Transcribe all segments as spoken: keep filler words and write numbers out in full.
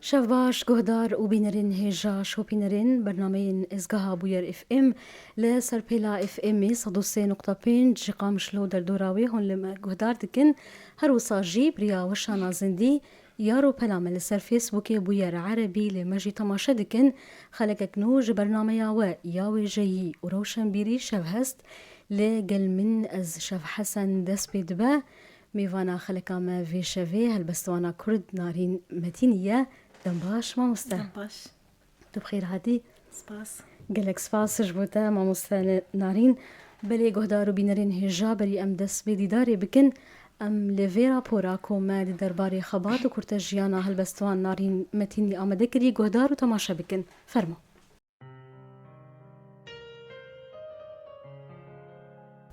Şev baş, guhdar û bînerên hêja şopînerên bernameyên Ezgeha Bûyer F M li Serpêla F M'ê sed û sê nokta pênc ji Qamişlo derdora wê hûn li me guhdar dikin. Her wisa jî bi riya weşana zindî, yar û pela me li ser Facebookê Bûyer Erebî lê me jî temaşe dikin. Xelekek nû ji bernameya we ya wêjeyî û rewşenbîrî şev hest. Lê gel min ez Şev Hesen dest pê dibe. Mêvana xeleka me vê şevê helbestwana Kurd Narîn Metînî ye. Dem baş mamoste. Dem baş. Tu bi xêr hatî. Spas. Gelek spas ji bo te mamoste Narîn. Belê guhdar û bînerên hêja berî em dest vê dîdarê bikin. Em li vê rapora ku me di derbarê xebat û kurtejiyana helbestvan Narîn Metînî amade kirî guhdar û temaşe bikin. Fermo.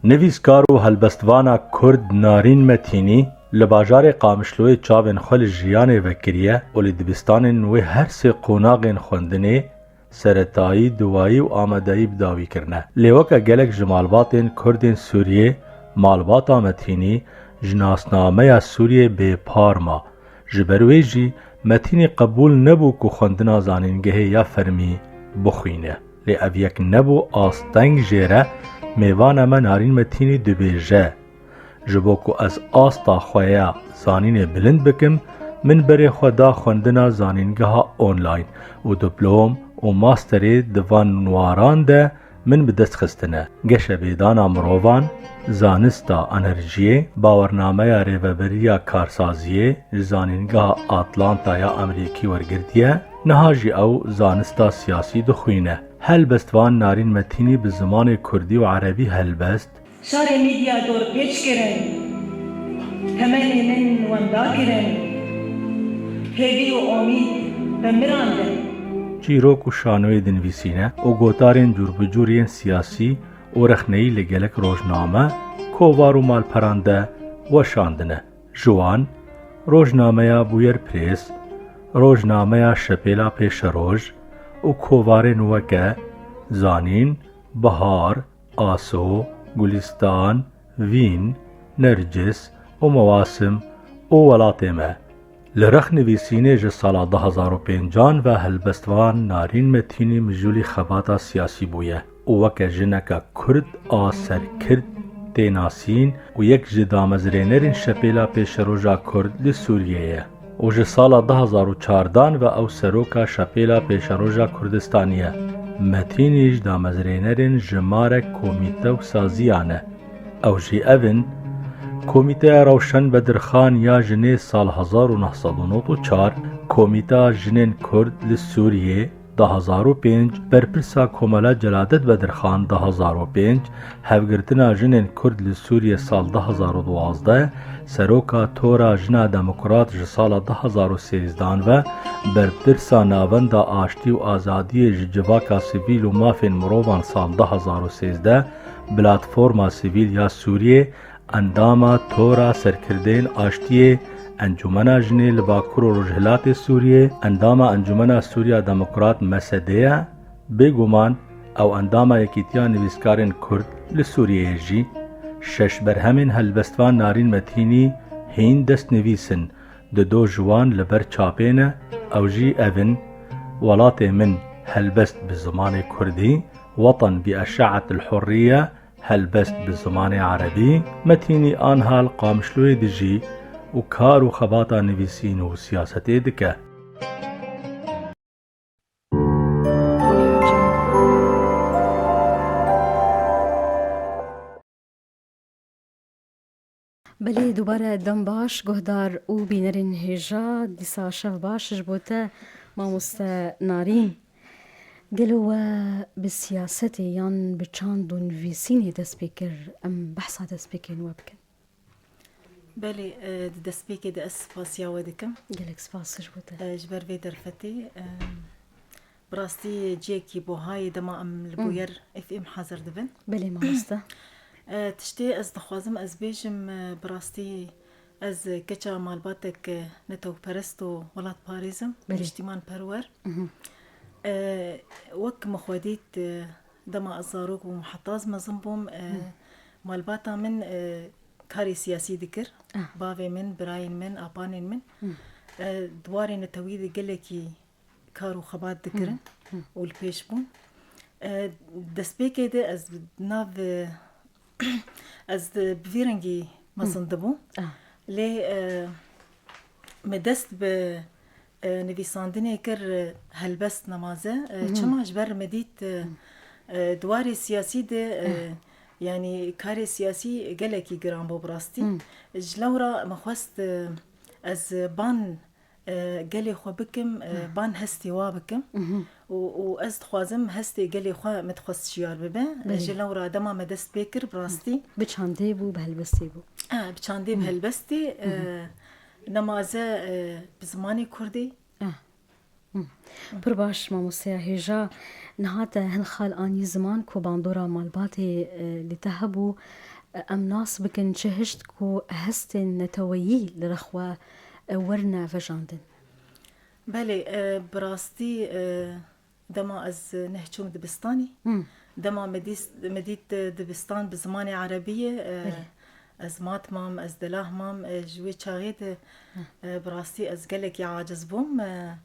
Nivîskar û helbestvana Kurd Narîn Metînî li bajarê Qamişloyê çavên xwe li jiyanê vekiriye û li dibistanên wê her sê qonaxên xwendinê, seretayî, duwayî û amadeyî bi dawî kirine. Lê weke gelek ji malbatên Kurdên Sûriyê, malbata Metînî ji nasnameya Sûriyê bêpar ma. Ji ber wê jî Metînî qebûl nebû ku xwendina zanîngehê ya fermî bixwîne. Lê ev yek nebû asteng jê re mêvana me Narîn Metînî dibêje, ji bo ku ez asta xwe ya zanînê bilind bikim, min berê xwe da xwendina zanîngeha online û diplom û masterê di van waran de min bi dest xistine. Geşepêdana mirovan, zanista enerjiyê, bawernameya rêveberiya karsaziyê ji Zanîngeha Atlanta ya Amerîkî wergirtiye, niha jî ew zanista siyasî dixwîne. Helbestvan Narîn Metînî bi zimanê kurdî û erebî helbest, Şarê min ya dorpêç kirin, temenê min wenda kirin, hêvî û omîd bi min randin. Çîrok û şanoyê dinivîsîne û gotarên cûrbicûr yên siyasî û rexneyî li gelek rojname, kovar û malperan de weşandine. Ji wan, rojnameya Bûyer Press, rojnameya Şepêla Pêşeroj û kovarên weke Zanîn, Bihar, Aso, Gulîstan, Vîn, Nercis û Mewasim û Welatê Me. Li rexnivîsînê ji sala du hazar û pêncan ve helbestvan Narîn Metînî mijûlî xebata siyasî bûye û weke jineke Kurd a serkirt tê nasîn û yek ji damezrênerên Şepêla Pêşeroja Kurd li Sûriyê ye. Û ji sala du hazar û çardan ve ew seroka Şepêla Pêşeroja Kurdistanî ye. Metînî ji damezrênerên jimarek komîte û saziyan e. Ew jî ev in: Komîteya Rewşen Bedirxan ya Jinê sal hezar û neh sed û nod û çar, Komîta Jinên Kurd li Sûriyê, du hazar û pênc, Berpirsa Komela Celadet Bedirxan, du hazar û pênc, Hevgirtina Jinên Kurd li Sûriyê sal du hazar û duwazdeh, Seroka Tora Jina Demokrat ji sala du hazar û sêzdan ve, Berpirsa Navenda Aştî û Azadiyê ji Civaka Sivîl û Mafên Mirovan sal du hazar û sêzdeh, Platforma Sivîl ya Sûriyê, Endama Tora Serkirdeyên Aştiyê, Encûmena Jinê li Bakur û Rojhilatê Sûriyê, Endama Encûmena Sûriya Demokrat, M S D, ye. Bêguman ew endama Yekîtiya Nivîskarên Kurd li Sûriyeyê jî. Şeş berhemên helbestvan Narîn Metînî hîn destnivîs in, di do ji wan li ber çapê ne, ew jî ev in: Welatê Min, helbest bi zimanê kurdî, Watan bi Eşe'et el Hurriye, helbest bi zimanê erebî, Metînî anha li Qamişloyê dijî û kar û xebata nivîsîn û siyasetê dike. Belê, dubare dem baş, guhdar û bînerên hêja, dîsa şev baş ji bo te, mamoste Narîn. Gelo we bi siyasetê yan bi çand û nivîsînê dest pê kir? Em behsa destpêkên we bikin. Belê, e, di destpêkê de ez spasiya we dikim. Gelek spas ji bo te. E, ji ber vê derfetê, e, bi rastî cihekî buha ye dema em li Hmm. Bûyer F M hazir dibin. Belê, mamoste. E, tiştê ez dixwazim ez bêjim, e, bi rastî ez keça malbatek, e, netewperest û welatparêz im, Belê. Niştîmanperwer. Mhm. E, wek min xwe dît, e, dema ez zarok bûm, heta ez mezin bûm, e, Hmm. malbata min, e, karê siyasî dikir. Ah. Bavê min, birayên min, apanên min. Hmm. e, di warê netewî de gelekî kar û xebat dikirin û li pêş bûn. E, destpêkê de ez nav, e, ez di, bi vî rengî mezin dibûm. Ah. Lê, e, me dest bi, e, nivîsandinê kir, e, helbest nemaze. E, çima? Ji ber me dît, e, e, di warê siyasî de, e, yanî karê siyasî gelekî giran bû bi rastî. Ji lewra me xwest, e, ez ban, e, gelê xwe bikim, e, ban hestê wa bikim. Û, û ez dixwazim hestê gelê xwe min dixwest şiyar bibe. Belê. Ji lewra dema me dest pê kir, bi rastî. Bi çandê bû, bi helbestê bû. E, bi çandê, bi helbestê, e, nemaze, e, bi zimanê kurdî. Ah. Hmm. Pir baş, mamosteya hêja. Niha te hin xal anî ziman ku bandora malbatê, e, li te hebû, e, em nas bikin çi hişt ku hestên neteweyî li rexwe, e, werine vejandin. Belê, e, bi rastî, e, dema ez neh çûm dibistanê, Hmm. dema me dîst-, me dît, e, dibistan bi zimanê erebî ye, e, Belê. ez mat mam, ez delah mam, e, ji wê çaxê de, e, bi rastî ez gelekî aciz bûm. E,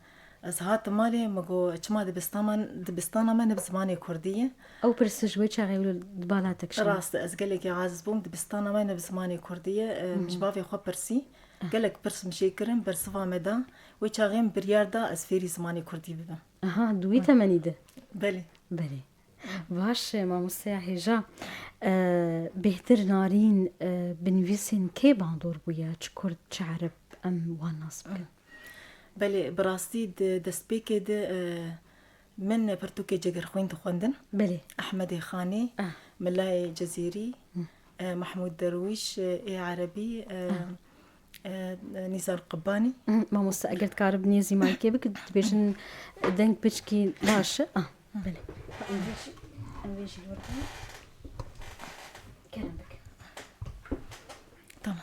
ez hatim malê, min got, çima dibistana me, dibistana me ne bi zimanê kurdî ye? Ew pirs ji wê çaxê wilo di bala te kişand. Rast e, ez gelekî aciz bûm, dibistana me ne bi zimanê kurdî ye. E, min ji bavê xwe pirsî, gelek pirs min jê kirin, bersiva me da. Wê çaxê min biryar da ez fêrî zimanê kurdî bibim. Aha, di wî temenî de? Belê. Belê. Baş e, mamosteya hêja. E, bêhtir narîn, e, bi nivîsên kê bandor bûye? Çi kurd, çi ereb, em wan nas bikin. Belê, bi rastî di destpêkê de, e, min pirtûkê Cegerxwîn dixwendin. Belê. Ehmedê Xanê, Ah. Milayê Cezîrî, e, Mehmûd Derwîş, e, ê Erebî, e, e, Nîzar Qibbanî. Hı, mamoste, eger dikarib nêzî maykê bikit, dibêjin deng piçkî baş e. Ah, belê. Em vê jî, em vê jî li wir bûn. Kerem bike. Tamam.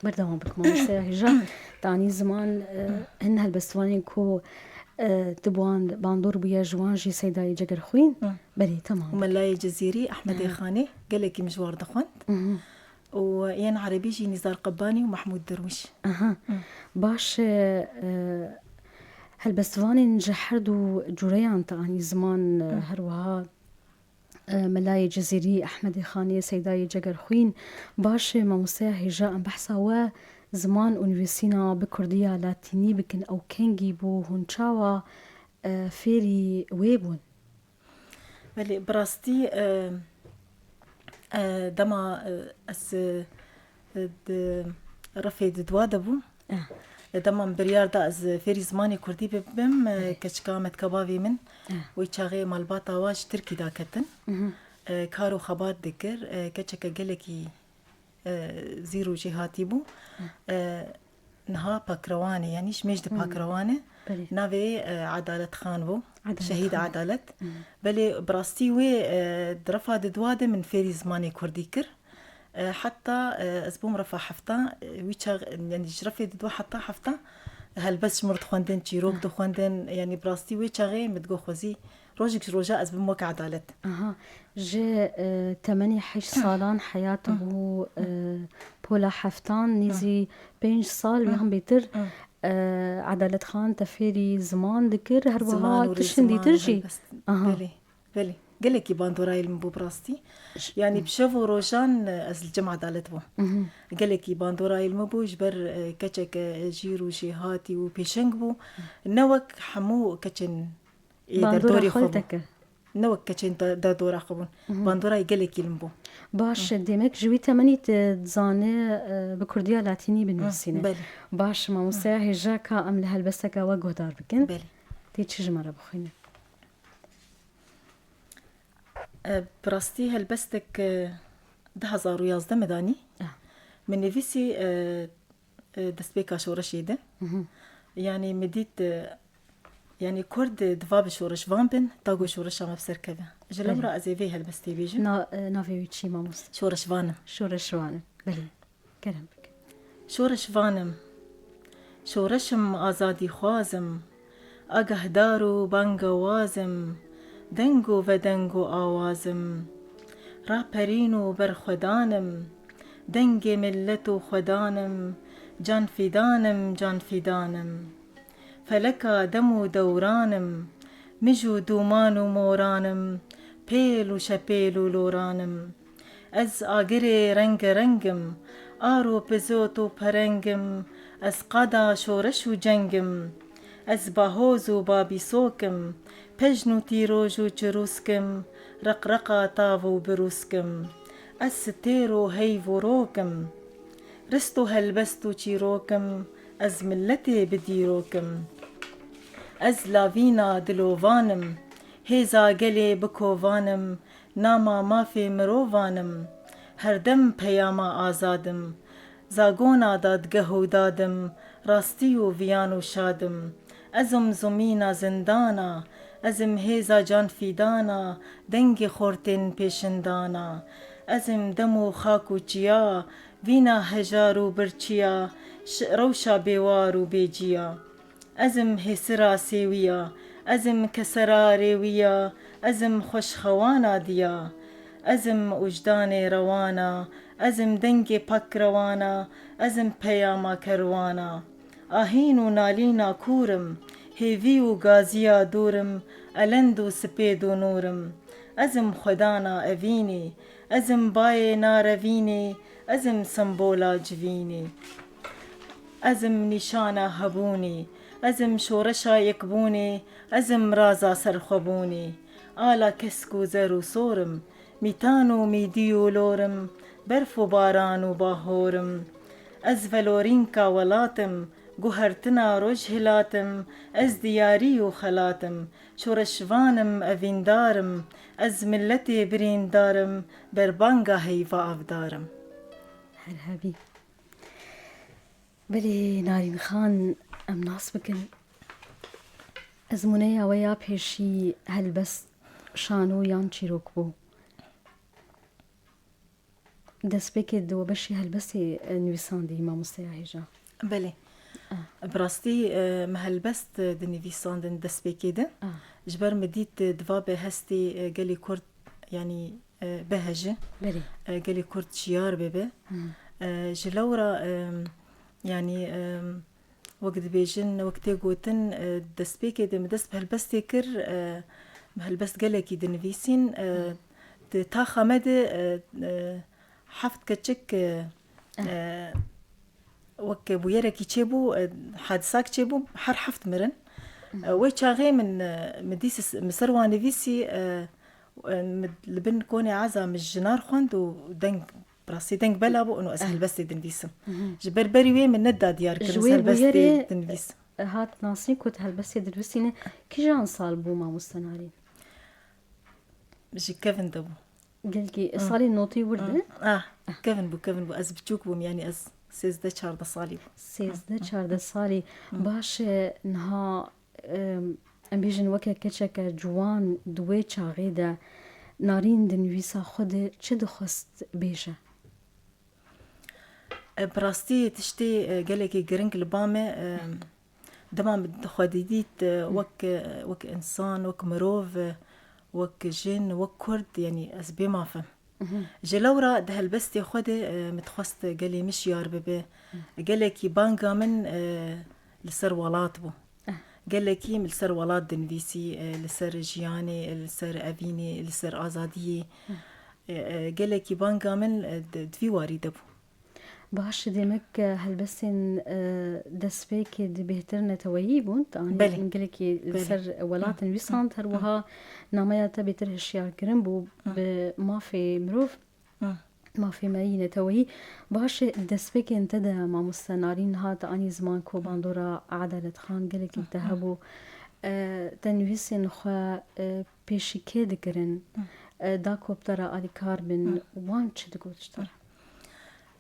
Berdewam bike, mamosteya hêja. Te anî ziman, e, hin helbestvanên ku, e, tu bi wan bandor bûye, ji wan jî Seydayê Cegerxwîn. Hı. Belê, tamam. Û Melayê Cezîrî, Ehmedê Hı. Xanê, gelekî min ji war dixwend. Hı hı. Û yên erebî jî Nîzar Qebbanî û Mehmûd Derwîş. Aha. Hı. Baş e, e, helbestvanên ji her du cûreyan te anî ziman, e, Hı. her wiha, e, Melayê Cezîrî, Ehmedê Xanê, Seydayê Cegerxwîn. Baş e, mamosteya hêja, em behsa we ziman û nivîsîna bi kurdiya latînî bikin. Ew kengî bû, hûn çawa, e, fêrî wê bûn? Belê, bi rastî, e, e, dema, e, ez, e, di refê di dua de bûm, Eh. e, dema min biryar da ez fêrî zimanê kurdî bibim, e, Belê. Keçika me dika bavê min, Eh. wê çaxê malbata wa ji Tirkî daketin. Mhm. E, kar û xebat dikir, e, keçeke gelekî e, zîr û jêhatî bû. Hı. E, niha pakrewan e, yanî ji mêj de Hı. pakrewan e. Belê. Navê, e, Edalet Xan bû. Edalet Şehîd Xan. Edalet. Hı. Belê bi rastî wê, e, di refa di dua de min fêrî zimanê kurdî kir. E, heta, e, ez bûm refa hefta, e, wî çax, yanî ji refê di dua heta hefta helbest ji min re dixwendin, çîrok Hı. dixwendin. Yanî bi rastî wê çaxê min digot xwezî Rojek ji roja ez bim wek Edalet. Aha. Ji, e, temenî heşt salan heyat bû, e, pola heftan, nêzî pênc sal yan bêtir, e, Edalet Xan te fêrî ziman dikir, her Ziman wiha û tiştên rêziman dîtir û jî. helbest. Aha. Belê, belê. Gelekî bandorayê li min bû bi rastî. Yanî bi şev û rojan, e, ez li cem Edalet bûm. Mhm. Gelekî bandorayê li min bû, ji ber, e, keçeke jîr û jêhatî û pêşeng bû. Ne wek hemû keçên ê Bandora derdorê xwe xwe bû. Te kir. Ne wek keçên de, derdora xwe bûn. Mhm. Bandorayê gelekî li min bû. Baş e, demek ji wî temenî tu dizane, e, bi kurdiya latînî binivîsîne. Belê. Baş, mamosteya hêja ka em li helbesteke we guhdar bikin. Belê. Tê çi ji me re bixwîne? E, bi rastî helbestek, e, du hezar û yazdeh me danî. Ah. Min nivîsî, e, e, destpêka şoreşê de. Mhm. Yanî min dît, e, yanî Kurd, e, diva bi şoreşvan bin, ta ku şoreşa me bi ser keve. Ji Belê. lewra ez ê vê helbestê bêjim. Na-, e, navê wî çi, mamoste? Şoreşvan im. Şoreşvan im. Belê. Kerem bike. Şoreşvan im. Şoreş im, azadîxwaz im. Agehdar û bangewaz im, deng û vedeng û awaz im. Raperîn û berxwedan im, dengê milet û xwedan im, Can fîdan im, can fîdan im. Feleka dem û dewran im. Mij û dûman û moran im. Pêl û şepêl û loran im. Ez agirê rengereng im. Ar û pizot û pereng im. Ez qada şoreş û ceng im. Ez bahoz û babîsok im. Pejn û tîroj û çirûsk im. Reqreqa tav û birûsk im. Ez stêr û heyv û rok im. Rist û helbest û çîrok im, ez miletê bi dîrok im. Ez lavîna dilovan im, hêza gelê bi kovan im, nama mafê mirovan im. Herdem peyama azad im, zagona dadgeh û dad im, rastî û viyan û şad im. Ez im zumîna zindana, ez im hêza canfîdana, dengê xortên pêşindana. Ez im dem û xak û çiya, vîna hejar û birçiya, ş-, rewşa bêwar û bêciya. Ez im hêsira sêwiya, ez im kesera rêwiya, ez im xweşxewana diya. Ez im wijdanê rewana, ez im dengê pak rewana, ez im peyama kerwana. Ahîn û nalîna kûr im, hêvî û gaziya dûr im, elend û sipêd û nûr im. Ez im xwedana evînê, ez im bayê narevînê, ez im sembola civînê. Ez im nîşana hebûnê, ez im şoreşa yekbûnê, ez im raza serxwebûnê. Ala kesk û zer û sor im, mîtan û mîdî û lor im, berf û baran û bahor im. Ez velorînka welat im, guhertina rojhilat im, ez diyarî û xelat im, şoreşvan im, evîndar im, ez miletê birîndar im, berbanga heyva avdar im. Her hebî. Belê Narîn Xan, em nas bikin. Ezmûneya we ya pêşî helbest, şano yan çîrok bû? Destpêkê di we beşî helbestê, e, nivîsandî, mamosteya hêja? Belê. Ah. Bi rastî, e, me helbest, e, dinivîsandin destpêkê de. Ah. Ji ber me dît, e, diva be hestê, e, gelê Kurd, yanî, e, biheje. Belê. E, gelê Kurd şiyar bibe. Hmm. E, ji lewra, e, yanî, e, wek dibêjin, wek tê gotin, e, destpêkê de min dest bi helbestê kir, e, min helbest gelekî dinivîsîn. E, di taxa me de, e, e, heft keçik, e, e, wek bûyerekî çêbû, e, hadisak çêbû, her heft mirin. E, wê çaxê min, e, min dîs, min ser wan nivîsî, e, e, min li bin konê eza min jinar xwend û deng Bi rastî deng bela bû, û ez helbestê dinivîsim. Ji ber berî wê min neda diyar kir ez helbestê dinivîsim. Ji wê bûyerê hat nasîn ku tu helbestê dinivîsîne. Kîjan sal bû, mamoste Narîn? Ji kevin de bû. Gelkî salê notî wir de? Ah, kevin bû, kevin bû. Ez biçûk bûm, yanî ez sêzdeh çardeh salî bûm. Sêzdeh çardeh salî. Baş e, niha Em, em bêjin weke keçeke ciwan di wê çaxê de Narîn di nivîsa xwe de çi dixwest bêje? E, bi rastî tiştê, e, gelekî giring li ba me, e, dema min xwe didît, e, wek, e, wek însan, wek mirov, e, wek jin, wek kurd, yanî ez bê maf im. Ji lewra di helbestê xwe de, e, min dixwest gelê min şiyar bibe. Gelekî banga min, e, li ser welat bû. Gelekî min li ser welat dinivîsî, e, li ser jiyanê, e, li ser evînê, li ser azadiyê. E, e, gelekî banga min, e, di, di vî warî de bû. Baş, demek, e, helbestên, e, destpêkê di bêhtir neteweyî bûn, tu anî gelekî li ser welat nivîsand, her wiha nameya te bêtir hişyarkirin bû bi mafê mirov, mafê me yî neteweyî. Baş, e, destpêkên te de, mamoste Narîn, niha tu anî ziman ku bandora Edalet Xan gelekî te hebû. E, te nivîsên xwe, e, pêşî kê dikirin, e, da ku bi te re alîkar bin, wan çi digot ji te re?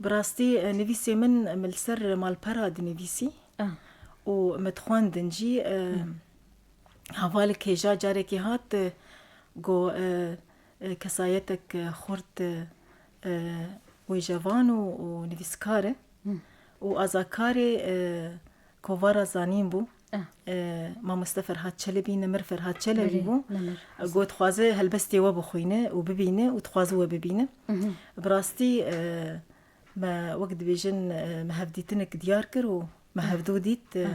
Bi rastî, e, nivîsê min, e, min li ser malpera dinivîsî û min dixwendin jî, e, hevalek hêja carekê hat, e, got, e, e, kesayetek, e, xurt, e, e, wêjevan û, û nivîskar e û azakarê, e, Kovara Zanîn bû. E, mamoste Ferhat Çelebî, Nemir Ferhat Çelebî bû. Got, dixwaze helbestê we bixwîne û bibîne û dixwaze we bibîne. Bi rastî, e, Me wek dibêjin, e, me hevdîtinek diyar kir û me hevdû dît. E,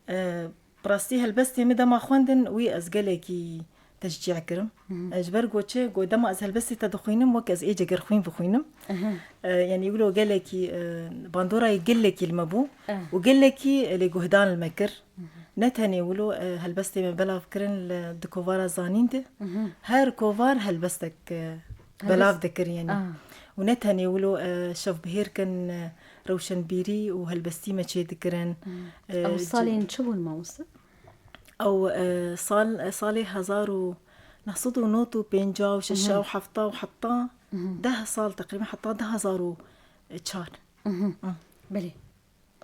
e, bi rastî helbestê min dema xwendin wî ez gelekî teşcî kirim. E, ji ber ku çi, ku dema ez helbestê te dixwînim, wek ez ê cegerxwîn bixwînim. E, yanî wilo gelekî, e, bandorayê gelekî li me bû û gelekî, e, lêguhdan li me kir. Ne tenê wilo, e, helbestê me belav kirin li di kovara zanîn de. Her kovar helbestek, e, belav dikir, yanî. Û ne tenê wilo, e, şevbihêr kin, e, rewşenbîrî û helbestî me çê dikirin. E, Ew salên çi bûn, mamoste? Ew, e, sal, e, salê hezar û neh sed û nod û pênca û şeş û hefta û heta deh sal teqrîben, heta du hezar û çar. Belê.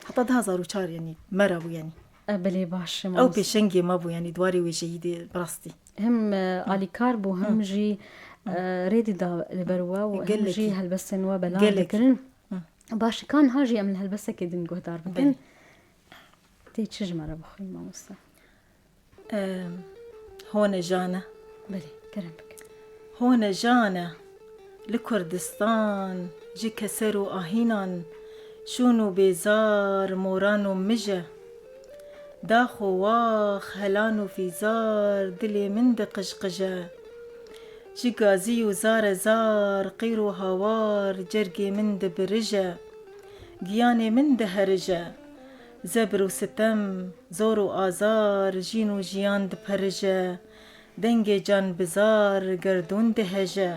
Heta du hezar û çar, yanî, me re bû, yanî. E, belê, baş e, Ew mamoste. Pêşengê me bû, yanî, di warê wêjeyî de, bi rastî. Hem, e, alîkar bû, hem jî, e, rêdî da li ber we û hem jî helbestên we belav dikirin. Baş e, ka niha jî em li helbestekê din guhdar bikin. Belê. Tê çi ji me re bixwîn, mamoste? Em, Hone jane. Belê, kerem bike. Hone jane, li Kurdistan, ji keser û ahînan, şûn û bêzar, moran û mije. Dax û wax, helan û fîzar, dilê min diqijqije. Ji gazî û zare zar, qîr û hawar, cergê min dibirije. Giyanê min diherije. Zebr û sitem, zor û azar, jîn û jiyan diperije. Dengê can bizar, gerdûn diheje.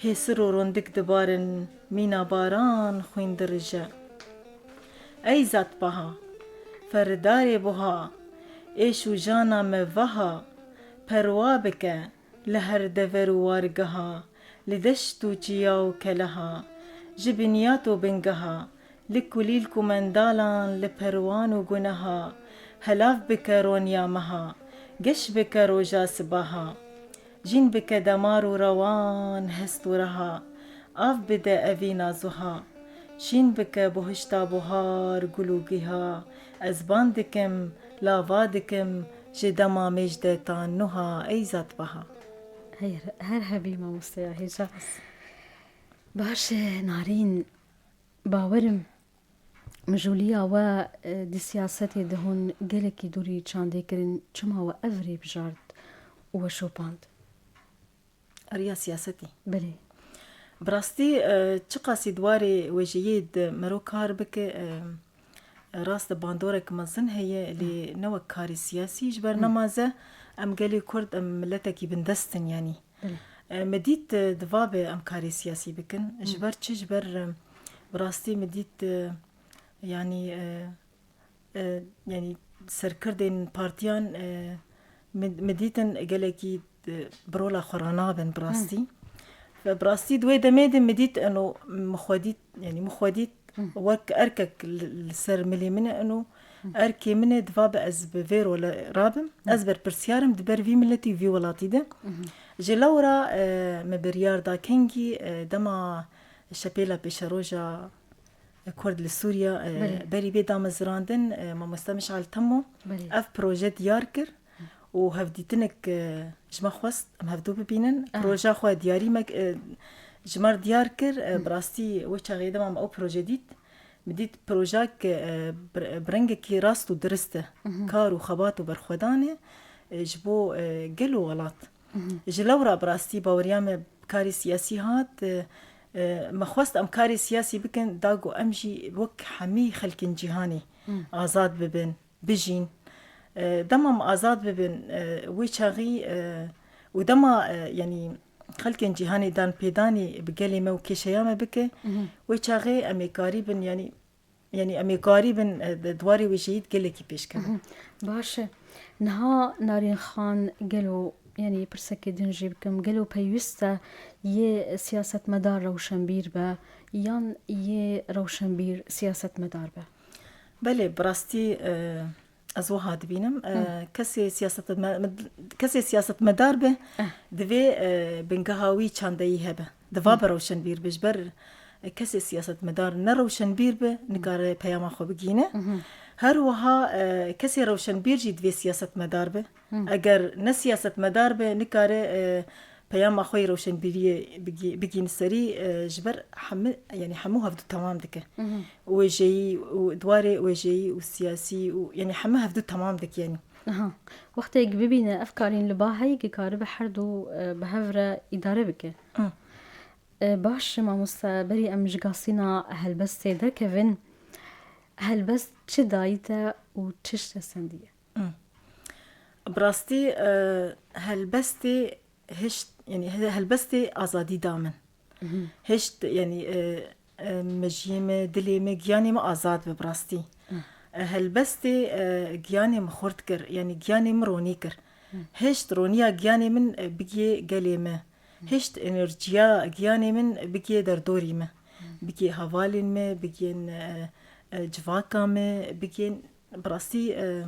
Hêsir û rondik dibarin, mîna baran xwîn dirije. Ey zat baha, ferridarê buha, êş û jana me vaha, perwa bike, li her dever û wargeha, li deşt û çiya û keleha, ji binyat û bingeha, li kulîlk û mendalan, li perwan û guneha, helav bike roniya meha, geş bike roja sibaha. Jîn bike demar û rewan, hest û reha, av bide evîna zuha. Şîn bike buhişta buhar, gul û giha, ez ban dikim, lava dikim, ji dema mêj de ta nuha, ey zat baha. Her, her hebî mamosteya hêja. Baş e, Narîn, bawerim mijûliya we, e, di siyasetê de hûn gelekî dûrî çandê kirin, çima we ev rê bijart û we şopand? Riya siyasetê. Belê. Bi rastî, e, çiqasî di warê wêjeyê de mero kar bike, e, rast e bandorek mezin heye, lê ne wek karê siyasî, ji ber nemaze em gelê Kurd, em miletekî bindest in, yanî. Belê. E, me dît, e, divabe em karê siyasî bikin. Ji ber çi? Ji ber, e, bi rastî me dît, e, yanî, e, e, yanî serkirdên partiyan, e, me, me dîtin gelekî, e, bi rola xwe re nabin bi rastî. Ve bi rastî di wê demê de me dît, eno, me xwe dît, yanî me xwe dît wek erkek li, li ser milê min e, eno, erkê min e, divabe ez bi vê role rabim. Ez berpirsiyar im di ber vî miletî û vî welatî de. Ji lewra, e, me biryar da kengî, e, dema şepêla pêşeroja Kurd li Sûriye, e, Belê. Berî vê damezrandin, e, mamoste Mişal Temo Belê. Ev proje diyar kir û hevdîtinek, e, ji me xwest, em hevdû bibînin. Ah. Proja xwe diyarî me, e, ji me re diyar kir. E, bi rastî wê çaxê dema me ew proje dît, min dît projak, e, bi, bi rengekî rast û dirist e. Kar û xebat û berxwedan e, e, ji bo, e, gel û welat. Ji lewra bi rastî baweriya me bi karê siyasî hat, e, e, me xwest em karê siyasî bikin, da ku em jî wek hemî xelkên cîhanê azad bibin, bijîn. E, dema em azad bibin, e, wê çaxî, e, û dema, e, yanî xelkên cîhanê danpêdanê bi gelê me û kêşeya me bike, wê çaxê em ê karî bin, yanî Yanî em ê karîbin, e, di, di warê wêjeyî de gelekî pêş kevin. Mhm. Baş e. Niha Narîn Xan, gelo, yanî pirsekê din jî bikim, gelo pêwîst e yê siyasetmedar rewşenbîr be yan yê rewşenbîr siyasetmedar be? Belê, bi rastî, e, ez wiha dibînim. E, Hı. kesê siyasetme-, kesê siyasetmedar be, Eh. divê, e, bingeha wî çandeyî hebe. Diva Hı. be rewşenbîr be. Ji ber, e, kesê siyasetmedar ne rewşenbîr be, nikare peyama xwe bigihîne. Hı hı. Her wiha, e, kesê rewşenbîr jî divê siyasetmedar be. Hı. Eger ne siyasetmedar be, nikare, e, peyama xwe yê rewşenbîriyê bigî-, bigîn serî, e, ji ber hemû, yanî hemû hevdu temam dike. Wêjeyî û di warê wêjeyî û siyasî û, yanî hemû hevdu temam dike, yanî. Aha. Wextê bibîne ev karîn li ba heyî, dikaribe her du, e, bi hev re îdare bike. Hı. E, baş, mamoste, berî em ji gasîna helbestê derkevin, helbest çi dayî te û çi ji te stendiye? Hı. Bi rastî, e, helbestê hişt, yanî he-, helbestê azadî da min. Hişt, yanî, e, e, mejiyê me, dilê me, giyanê me azad bi, bi rastî. E, helbestê, e, giyanê min xurt kir, yanî giyanê min ronî kir. Hişt roniya giyanê min, e, bigiyê gelê me. Hişt enerjiya giyanê min bigiyê derdorî me. Bigiyê hevalên me, bigiyên, e, e, civaka me, bigiyên, bi rastî, e,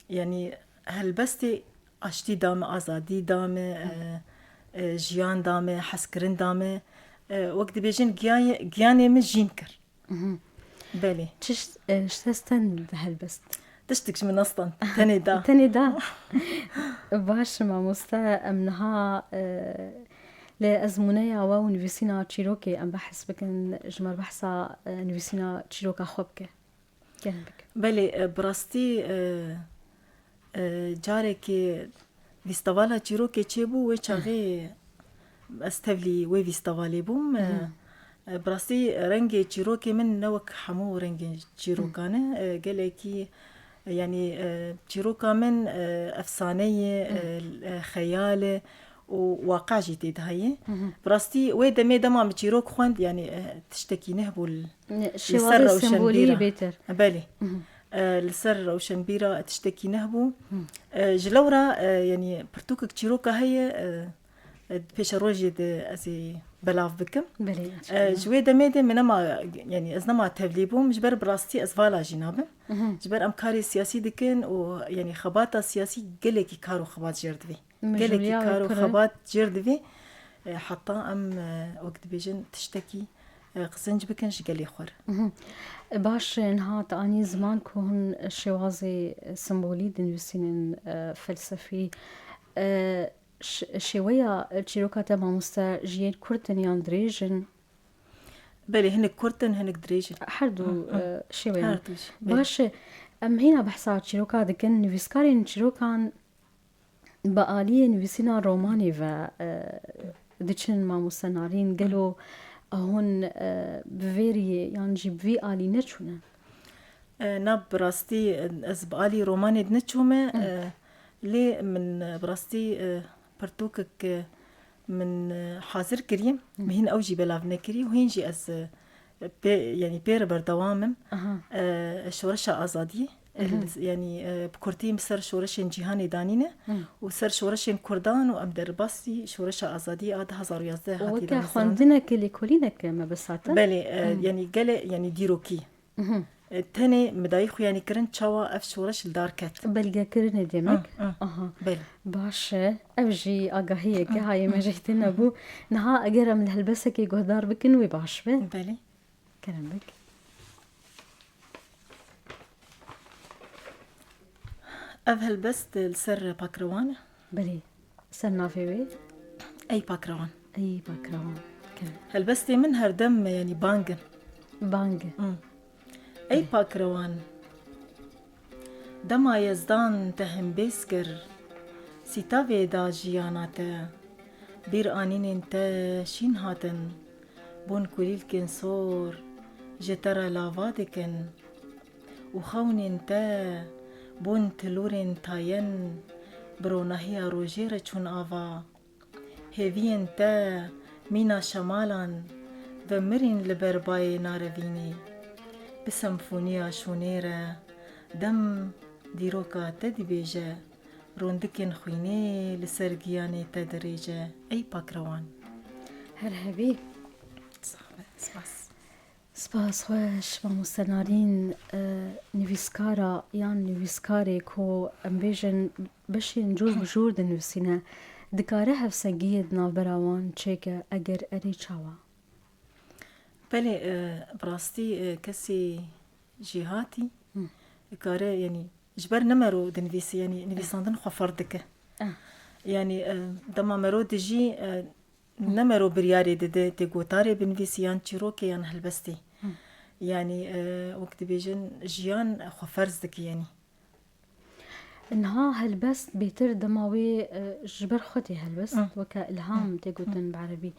yanî helbestê aştî da me, azadî da me, e, e, jiyan da me, hezkirin da me. E, wek dibêjin giya-, giyanê min jîn kir. Belê. Çi ş-, e, ji te stand helbest? Tiştik ji min nestan. Tenê da. Tenê da. Baş, mamoste, em niha, e, li ezmûneya we û nivîsîna çîrokê em behs bikin, ji me re behsa, e, nivîsîna çîroka xwe bike. Gelin bike. Belê, e, bi rastî, e, e, carekê fîstevala çîrokê çêbû, wê çaxê ez tevlî wê fîstevalê bûm. E, e, bi rastî rengê çîrokê min ne wek hemû rengên çîrokan e. E, gelekî, e, yanî, e, çîroka min, e, efsane ye, e, e, xeyal e û waqe jî tê de heye. Bi rastî wê demê dema min çîrok xwend, yanî, e, tiştekî nehbû li, li ser rewşenbîra. Belê. E, li ser rewşenbîra tiştekî nehbû. E, ji lewra, e, yanî pirtûkek çîroka heye, e, e, pêşerojê de ez ê belav bikim. Belê, e, inşallah. Ji wê demê de min nema, yanî ez nema tevlî bûm, ji ber bi rastî ez vala jî nabim. Ji ber em karê siyasî dikin û, yanî xebata siyasî gelekî kar û xebat jêr divê. Gelekî kar û xebat jêr divê. E, heta em, e, wek dibêjin tiştekî, e, qizinc bikin ji gelê xwe re. Baş, niha te anî ziman ku hûn şêwazê simbolî dinivîsînin, e, felsefî. E, ş-, şêweya çîroka te, mamoste, ji yên kurt in yan dirêj in? Belê, hinek kurt in, hinek dirêj in. Her du, e, şêweyan. Her du jî, belê. Baş, em hîna behsa çîroka dikin, nivîskarên çîrokan bi aliyê nivîsîna romanê ve, e, diçin, mamoste Narîn, gelo hûn, e, bi vê riyê yan jî bi vî alî neçûne? E, na, bi rastî, e, ez bi alî romanê de neçûme, e, lê min, e, bi rastî, e, pirtûkek, e, min, e, hazir kiriye, min hîn ew jî belav nekiriye û hîn jî ez, e, pê, yanî pê re berdewam im. E, Şoreşa Azadiyê, e, li, yanî, e, bi kurtî min ser şoreşên cîhanê danîne û ser şoreşên Kurdan û em derbasî Şoreşa Azadiyê a du hazar û yazdeh hatî danîsandin. Weke xwendineke lêkolîneke mebesate? Belê, e, yanî gele, yanî dîrokî. E, tenê mi dayî xuyanîkirin çawa ev şoreş li dar ket. Belgekirinê demek? Hı, hı. Aha. Belê. Baş e. Ev jî agahiyeke hayê me jî tê nebû. Niha eger em li helbesekê guhdar bikin wê baş be. Belê. Kerem bik. Ev helbest li ser Pakrewan e. Belê. Ser navê wê? Ey Pakrewan. Ey Pakrewan. Kerem. Helbestê min her dem, yanî bang in. Bang. Hı. Ey Pakrewan, dema Yezdan te hembêz kir, sîtavê da jiyana te, bîr anînên te şîn hatin, bûn kulîlkên sor ji te re lava dikin û xewnên te bûn tilûrên tayen bi ronahiya rojê re çûn ava. Hêviyên te mîna şemalan ve mirîn li ber bayê narevînê. Bi senfoniya şûnê re dem dîroka te dibêje, rondikên xwînê li ser giyanê te dirêje, ey Pakrewan. Her hebî. Sax be, spas. Spas xweş, mamoste Narîn, e, nivîskara yan nivîskarê ku em bêjin beşên cûr bi cûr dinivîsîne, dikare hevsengiyê di navbera wan çêke, eger erê çawa? Belê, e, bi rastî, e, kesê jêhatî dikare, yanî ji ber ne mero dinivîse, yanî nivîsandin xwe ferz dike. Ah. Yanî e, dema mero dijî e, ne mero biryarê dide tê gotarê binivîsî yan çîrokê yan helbestê. Yanî e, wek dibêjin jiyan xwe ferz dike yanî. Niha helbest bêtir dema wê e, ji ber xwe tê helbest, weke ilham tê gotin bi erebî.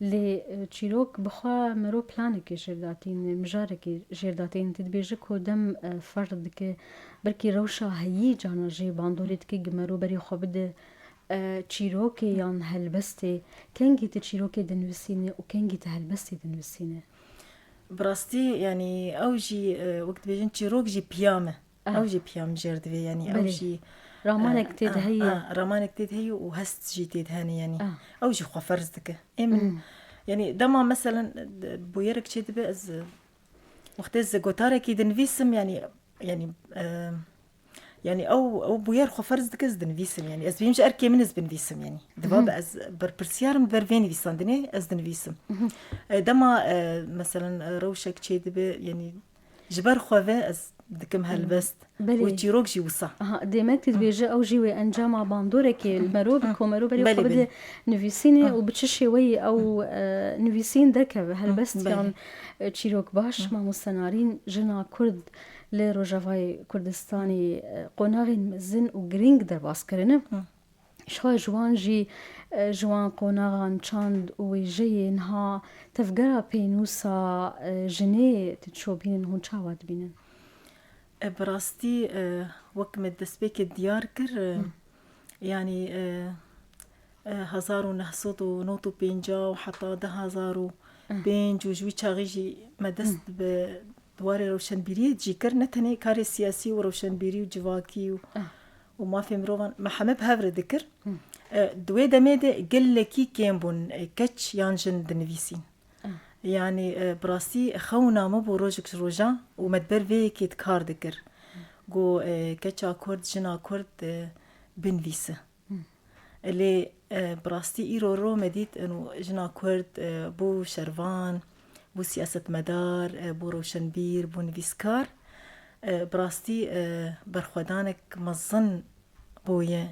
Lê e, çîrok bi xwe mero planekê jêr datîne, mijarekê jêr datîne. Tê dibêje ku dem e, ferq dike, belkî rewşa heyî cana jê bandorê dike, gi mero berê xwe bide e, çîrokê yan helbestê. Kengî tu çîrokê dinivîsîne û kengî tu helbestê dinivîsîne? Bi rastî, yanî ew jî e, wek dibêjin çîrok jî piyam e. Ew jî piyam jêr divê, yanî ew jî ramanek tê de heye. Ramanek tê de heye û hest jî tê de hene, yanî ew jî xwe ferz dike. Ê min, yanî dema meselen bûyerek çê dibe, ez e, wextê ez gotarekî dinivîsim, yanî yanî e, yanî ew ew bûyer xwe ferz dike, ez dinivîsim, yanî ez bîm ji erkê min ez binivîsim, yanî diva be ez berpirsiyar im ber vê nivîsandinê, ez dinivîsim. E, dema e, meselen e, rewşek çê dibe, yanî ji ber xwe ve ez dikim helbest. Belê. Û çîrok jî wisa. Aha, demek tu dibêje ew jî wê encama bandorekê li mero bi ku mero berê xwe bide nivîsînê û bi çi şêweyî ew e, nivîsîn derkeve, helbest yan e, çîrok. Baş, mamoste Narîn, jina Kurd li Rojavayê Kurdistanê e, qonaxên mezin û girîng derbas kirine. Ji xwe ji wan jî e, ji wan qonaxan çand û wêjeyê niha tevgera pênûsa e, jinê tu ço bînin, hûn çawa dibînin? E, bi rastî e, wek me destpêkê diyar kir, e, yanî e, e, hezar û neh sed û nod û pêncî û heta du hezar û pênc û ji wî çaxî jî me dest bi di warê rewşenbîriyê jî kir, ne tenê karê siyasî û rewşenbîrî û civakî û û mafê mirovan me heme bi hev re dikir. E, di wê demê de gelekî kêm bûn, e, keç yan jin dinivîsîn. Yanî e, bi rastî xewna min bû rojek ji rojan û me di ber vê yekê di kar dikir. Got e, keça Kurd, jina Kurd e, binivîse. Lê e, bi rastî îro ro me dît eno jina Kurd e, bû şervan, bû siyasetmedar, e, bû rewşenbîr, bû nivîskar. E, bi rastî e, berxwedanek mezin bûye.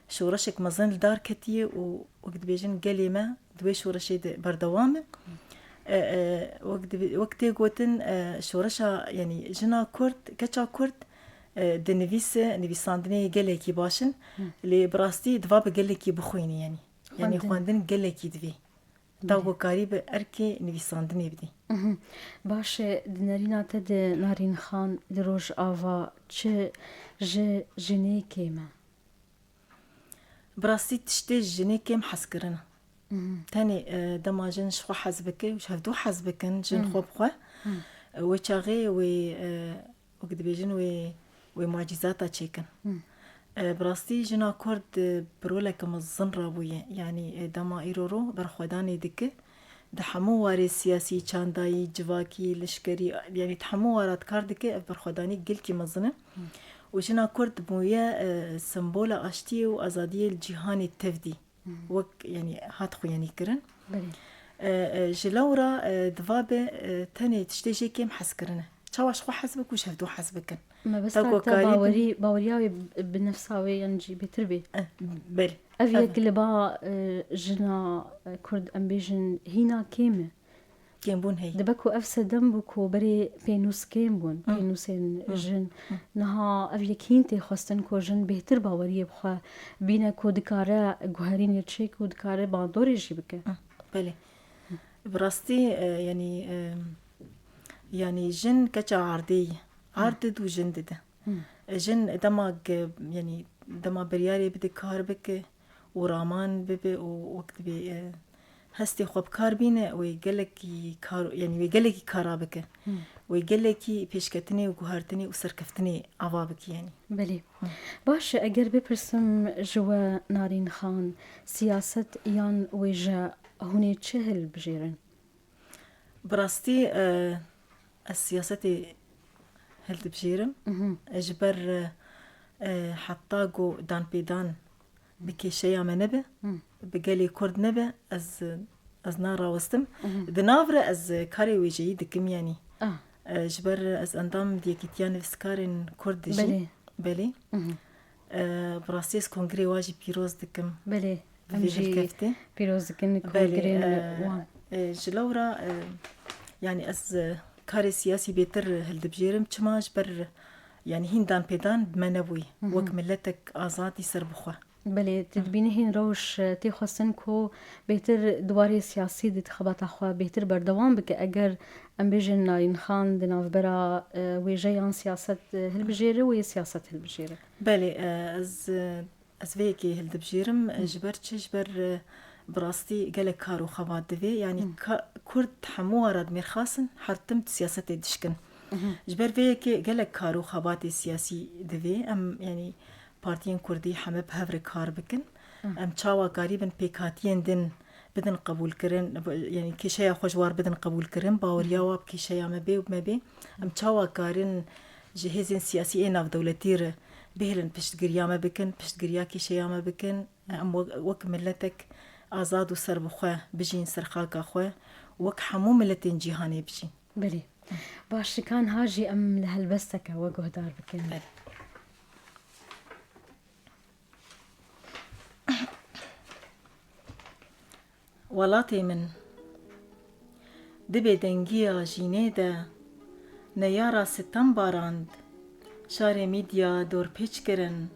Şoreşek mezin li dar ketiye û wek dibêjin gelê me di wê şoreşê de berdewam e. E, e, wek dibe-, wek tê gotin e, şoreşa, yanî jina Kurd, keça Kurd e, dinivîse, nivîsandinê gelekî baş in. Lê bi rastî diva bi gelekî bixwînî, yanî. Yanî xwendin gelekî divê. Ta ku karî bi erkê nivîsandinê bidî. Baş e, di nerîna te de Narîn Xan li Rojava çi ji jinê kêm e? Bi rastî tiştê jinê kêm hezkirin e. Tenê e, dema jin ji xwe hez bike û ji hevdû hez bikin, jin xwe bi xwe, e, wê çaxê wê e, wek dibêjin wê wê macîzata çêkin. E, bi rastî jina Kurd e, bi roleke mezin rabûye. Yanî e, dema îro ro berxwedanê dike, di hemû warê siyasî, çandayî, civakî, lişkerî, yanî di hemû wara di kar dike, ev berxwedanî gelkî mezin e. Û jina Kurd bûye e, sembola aştiyê û azadiyê li cîhanê tevdî. Wek, yanî, hat xuyanî kirin. Belê. E, e, ji lewra e, diva be e, tenê tiştê jê kêm hezkirin e. Çawa ji xwe hez bik û ji hevdû hez bikin. Mebesta te bawerî, baweriya wê bi nefsa wê yan jî bêtir bê. E, belê. Ev yek li ba e, jina e, Kurd, em bêjin, hîna kêm e. Kêmbûn heye. Dibe ku ev sedem bû ku berê pênûs kêm bûn, pênûsên jin. Niha ev yek hîn tê xwestin ku jin bêhtir baweriyê bi xwe bîne ku dikare guherînê çêke û dikare bandorê jî bike. Belê. Bi rastî, e, yanî, e, yanî jin keça erdê ye. Erd dide û jin dide. Jin dema ge-, yanî dema biryarê bide kar bike û raman bibe û wek dibê, e, hestê xwe bi kar bîne, wê gelekî kar, yanî wê gelekî kara bike. Wê gelekî pêşketinê û guhertinê û serkeftinê ava bike, yanî. Belê. Baş e, eger bipirsim ji we Narîn Xan, siyaset yan wêje, hûn ê çi hilbijêrin? Bi rastî, e, ez siyasetê hildibijêrim. Ji ber, e, heta ku danpêdan bi kêşeya me nebe, bi gelê Kurd nebe, ez, ez narawestim. Di nav re ez karê wêjeyî dikim, yanî. E, ji ber ez endam di Yekîtiya Nivîskarên Kurd dijîm. Belê. Belê. E, bi rastî ez kongrê wa jî pîroz dikim. Belê, Bi em vê jî hilkeftê. pîroz dikin li Belê, kongrên e, wan. e, ji lewra, e, yanî ez, e, karê siyasî bêtir hildibijêrim, çima ji ber, yanî hîn danpêdan bi me nebûyî. Wek miletek azadî serbixwe. Belê, tu dibînî hîn rewş, e, tê xwestin ku bêtir di warê siyasî de di xebata xwe bêtir berdewam bike. Eger em bêjin Narîn Xan di navbera, e, wêjeyan siyaset, e, hilbijêre û yê siyaset hilbijêre. Belê, e, ez, e, ez vê yekê hildibijêrim, e, ji ber çi? Ji ber, e, bi rastî gelek kar û xebat divê. Yanî ka-, Kurd hemû ara dimêrxasin, her tim di siyasetê dişkin. Ji ber vê yekê gelek kar û xebatê siyasî divê. Em, yanî, partiyên Kurdî heme bi hev re kar bikin. Em çawa karîbin pêkhatiyên din bidin qebûlkirin, yanî kêşeya xwe ji war bidin qebûlkirin, baweriya wa bi kêşeya me bê û me bê. Em çawa karin ji hêzên siyasî ê navdewletî re bihêlin piştgiriya me bikin, piştgiriya kêşeya me bikin. Em wek, wek miletek azad û serbixwe bijîn ser xaka xwe, wek hemû miletên cîhanê bijîn. Belê. Baş, dikan ha jî em li helbesteke we guhdar bikin. Belê. Welatê min, di bêdengiya jînê de neyara sitem barand, şarê Mîdya dorpêç kirin,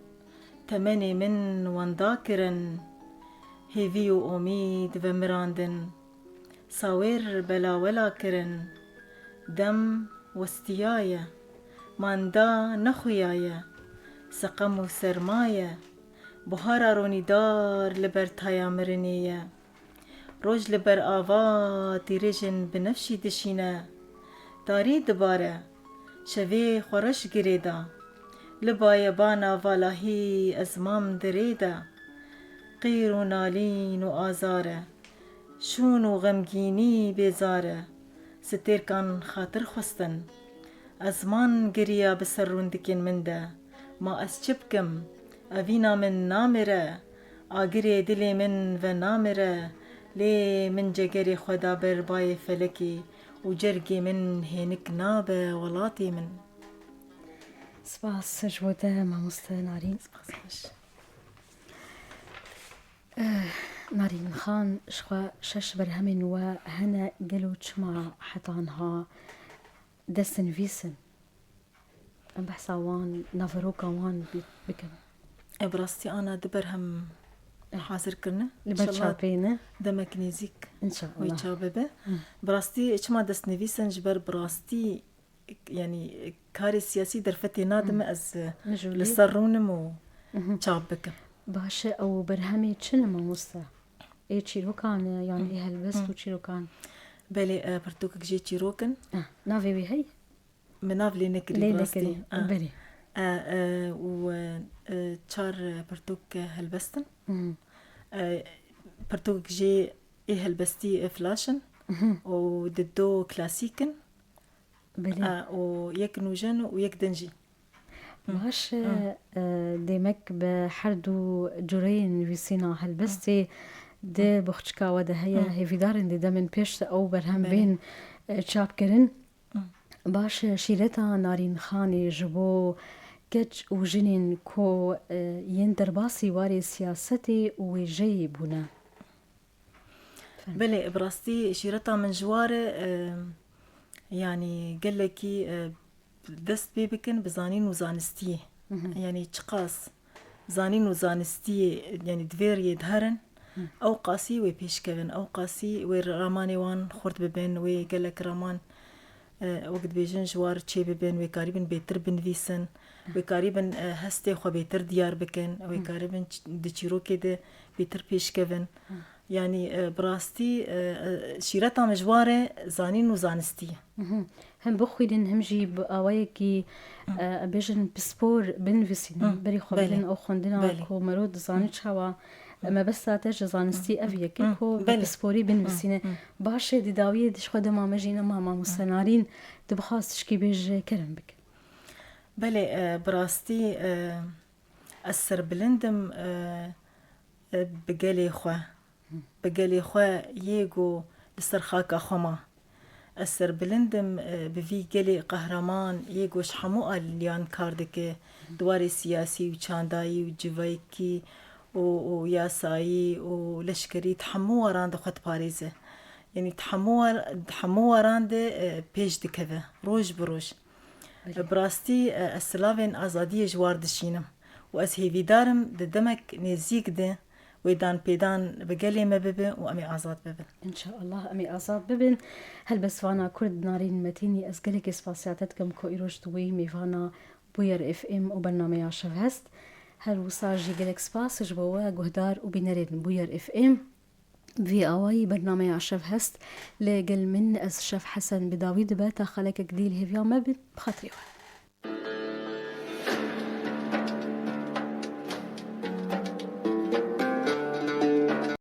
temenê min wenda kirin, hêvî û omîd vemirandin. Sawêr belawela kirin, dem westiyaye, manda nexuyaye, seqem û sermaye, buhara ronîdar li ber taya mirinê ye. Roj li ber ava tîrêjin binefşî dişîne, tarî dibare, şevê xwe reş girêda, li baye bana valahî ez mam di rê de, qîr û nalîn û azar e. Şûn û xemgînî bêzar e, stêrkan xatir xwestin. Ezman giriya bi ser rûndikên min de, ma ez çi bikim? Evîna min namire, agirê dilê min venamire, lê min cegerê xwe da ber bayê felekê û cergê min hênik nabe welatê min. Spas ji bo te mamoste Narîn. Spas baş. Eh, Narîn Xan, ji xwe şeş berhemên we hene, gelo çima heta niha destnivîs in? Em behsa wan, naveroka wan bi-, bikin. E, bi rastî ana du berhem hazir kirine. Li ber çapê ne? Demek nêzîk wê çap bibe. Bi rastî çima destnivîs in, ji ber bi rastî yanî karê siyasî derfetê nadime ez li ser rûnim û çap bikim. Baş e, ew berhemê çi ne mamoste? Ê çîrokan e, yan ê helbest û çîrokan? Belê, e, pirtûkek jê çîrok in. Ah, navê wî heye? Min nav lê nekirî, bi rastî. Lê nekirî, belê. E, e, û, e, e, çar, e, pirtûk, e, helbest in. E, pirtûkek jê ê helbestî, e, flaş in û di do klasîk in. Belê. E, û yek nûjen û yek din jî. Baş e, e, demek bi her du cureyên nivîsîna helbestê di boxçika we de heye. Hêvîdarin di demên pêş de ew berhem bên, e, çapkirin. Baş e, şîreta Narîn Xanê ji bo keç û jinên ku, e, yên derbasî warê siyasetê û wêjeyê bûne. Belê, bi rastî şîreta min ji war e, e, yanî gelekî, e, dest pê bikin bi zanîn û zanistiyê. Yanî çiqas zanîn û zanistiyê, yanî di vê riyê diherin, ew qasî wê pêş kevin, ew qasî wê ramanê wan xurt bibin, wê gelek raman, e, wek dibêjin ji war çê bibin, wê karîbin bêtir binivîsin, wê karîbin, e, hestê xwe bêtir diyar bikin, wê karibin ç-, di çîrokê de bêtir pêş kevin. Yanî, e, bi rastî, e, e, şîreta min ji war e zanîn û zanistî ye. Him bixwînin, him jî bi awayekî, e, em bêjin pispor binivîsînin. Berî xwe bidin ew xwendina ku mero dizane çawa. Mebesta te ji zanistî ev yek e ku bi pisporî binivîsîne. Baş e, di dawiyê de ji xwe dema me jî nema mamoste Narîn, tu bixwast tişkî bêje kerem bike. Belê, e, bi rastî, e, ez serbilind im, e, e, bi gelê xwe. Bi gelê xwe yê ku li ser xaka xwe ma. Ez serbilind im, e, bi vî gelê qehreman yê ku ji hemû aliyan kar dike, di warê siyasî û çandayî û civakî û, û yasayî û leşkerî di hemû waran de xwe diparêze. Yanî di hemû war-, di hemû waran de, e, pêş dikeve, roj bi roj. Belê. Bi rastî, e, ez silavên azadiyê ji war dişînim û ez hêvîdar im di demek nêzîk de wê danpêdan bi gelê me bibe û em ê azad bibin. Înşallah em ê azad bibin. Helbestvana Kurd Narîn Metînî, ez gelekî spasiya te dikim ku îroj tu bûyî mêvana Bûyer F M û bernameya Şevhest. Her wisa jî gelek spas ji bo we guhdar û bînerên Bûyer F M. Vî awayî bernameya Şevhest li gel min ez Şef Hesen bi dawî dibe ta xelekek dî li hêviya me bin. Bi xatirê we.